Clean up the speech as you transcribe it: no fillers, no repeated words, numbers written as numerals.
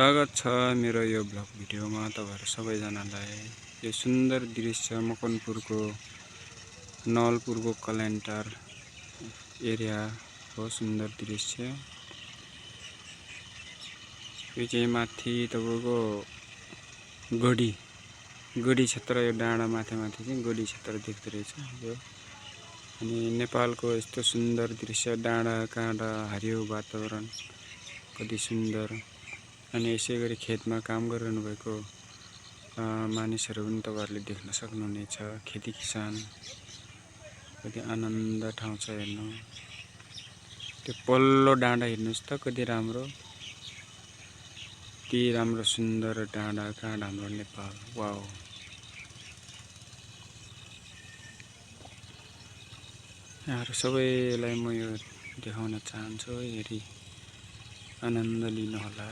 स्वागत छ मेरो यो ब्लग भिडियोमा। तपाईहरु सबैजनालाई यो सुन्दर दृश्य मकनपुरको नवलपुरको कल्यान्टार एरिया हो। सुन्दर दृश्य यो चाहिँ माथि तपाईको गडी क्षेत्र, यो डाँडा माथि चाहिँ गडी क्षेत्र देख्दै रहेछ यो। अनि नेपालको यस्तो सुन्दर दृश्य, डाँडा काँडा हरियो वातावरण कति सुन्दर। अनि यसै गरी खेतमा काम गरिरहनु भएको मानिसहरू पनि तपाईहरुले देख्न सक्नुहुनेछ। खेती किसान कति आनन्द ठाउँ छ हेर्नु। त्यो पल्लो डाँडा हेर्नुस् त कति राम्रो, ती राम्रो सुन्दर डाँडा काँडा हाम्रो नेपाल। वाउ! यहाँहरु सबैलाई म यो देखाउन चाहन्छु, हेरी आनन्द लिनु होला।